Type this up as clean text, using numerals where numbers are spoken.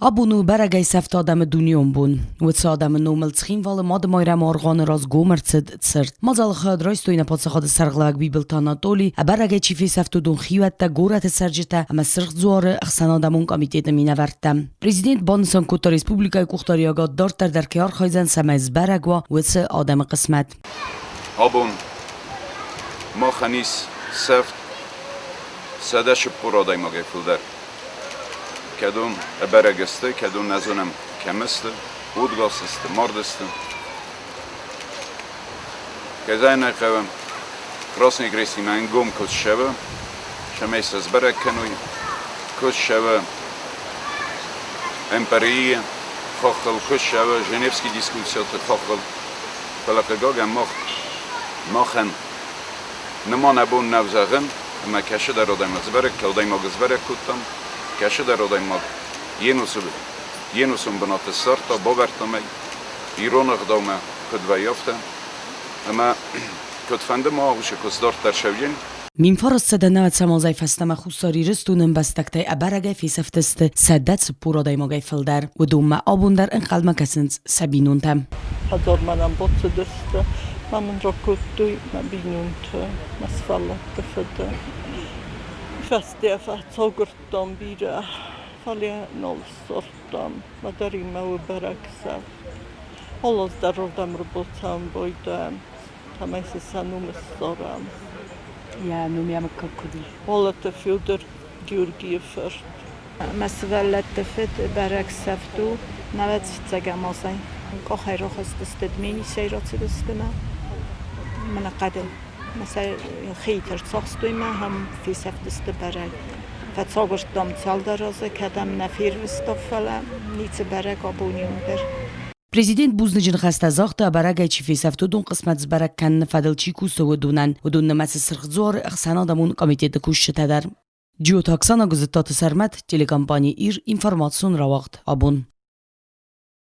Абон у бӕрӕгӕй сӕфт адӕмы дунеон бон. Уыцы адӕмы номыл Цхинвалы Мадымайрӕмы аргъуаны раз гом ӕрцыд цырт. Мадзалы хайад райстой нӕ паддзахады сӕргълӕууӕг Бибылты Анатоли, ӕбӕрӕгӕй чи фесӕфт, уыдон хиуӕттӕ, горӕты цӕрджытӕ ӕмӕ Сырх Дзуары ӕхсӕнадӕмон комитеты минӕвӕрттӕ. Президент банысан кодта, республикӕйы къухдариуӕгад дарддӕр дӕр кӕй архайдзӕн, цӕмӕй сбӕрӕг уа уыцы адӕмы хъысмӕт. Абон махӕн ис сӕфт 140 адӕймагӕй фылдӕр. Кӕдон ӕбӕрӕг сты, кӕдон нӕ зонӕм, кӕм сты, удгас сты, мард сты. Кӕй зӕгъын ӕй хъӕуы, Красный Крестимӕ ӕнгом куы ссӕуы, цӕмӕй сӕ сбӕрӕг кӕной, куы ссӕуы МПРИ-йы хаххыл, куы ссӕуы Женевский дискусситы хаххыл. Фӕлӕ, хъыгагӕн, мах махӕн Ныман абон нӕу зӕгъын, ӕмӕ кӕцыдӕр адӕймаг сбӕрӕг, адӕймаг сбӕрӕг кодтам, кӕцыдӕр адӕймаг йе нусы йе нусон бынаты ссардта, бавӕрдтам ӕй ирон ӕгъдаумӕ куыд вӕййы, афтӕ. Ӕмӕ куыдфӕнды ма уыцы куыст дарддӕр сӕвджын. 1990 азӕй фӕстӕмӕ Хуссар Ирыстоны ӕмбӕстӕгтӕй ӕбӕрӕгӕй фесӕфтысты 140 адӕймагӕй фылдӕр. Уыдонмӕ абон дӕр ӕнхъӕлмӕ кӕсынц сӕ бинонтӕ. Хӕдзармӕ нӕм бацыдысты, ма мын ракодтой мӕ бинонты, мӕ сывӕллӕтты фыды. Фӕстӕ фӕцагуырдтам бирӕ, фӕлӕ нал ссардтам. Мадӕримӕ у бӕрӕг сӕфт. Алаз дӕр уырдӕм ӕрбацӕуын байдайӕм, цӕмӕй сын сӕ ном ссарӕм. Йӕ ном йӕ мыггаг куыд у? Уалыты Федор Георгийы фырт. Мӕ сывӕллӕтты фыд бӕрӕг сӕфт у, науӕд фыццӕгӕм азӕй. Къахӕй рахызтысты Дменисӕй рацыдысты мӕ мӕнӕ хъӕды. Мӕ сӕ хиты рцахстой мӕ ӕм фесӕфтысты бӕрӕг. Фӕцагуырдтам цалдӕр азы, кӕдӕм нӕ фервыста, фӕлӕ ницы бӕрӕг абоны онг дӕр. Президент бузныджы ныхӕстӕ загъта, бӕрӕгӕй чи фесӕфт, уыдон хъысмӕт сбӕрӕг кӕныны фӕдыл чи кусы, уыдонӕн. Уыдон нымӕцы Сырх Дзуары ӕхсӕнадӕмон комитеты кусджытӕ дӕр. Джиоты Оксана, Гуызыдтаты Сӕрмӕт, телекомпани «Ир», информацион рауагъд «Абон».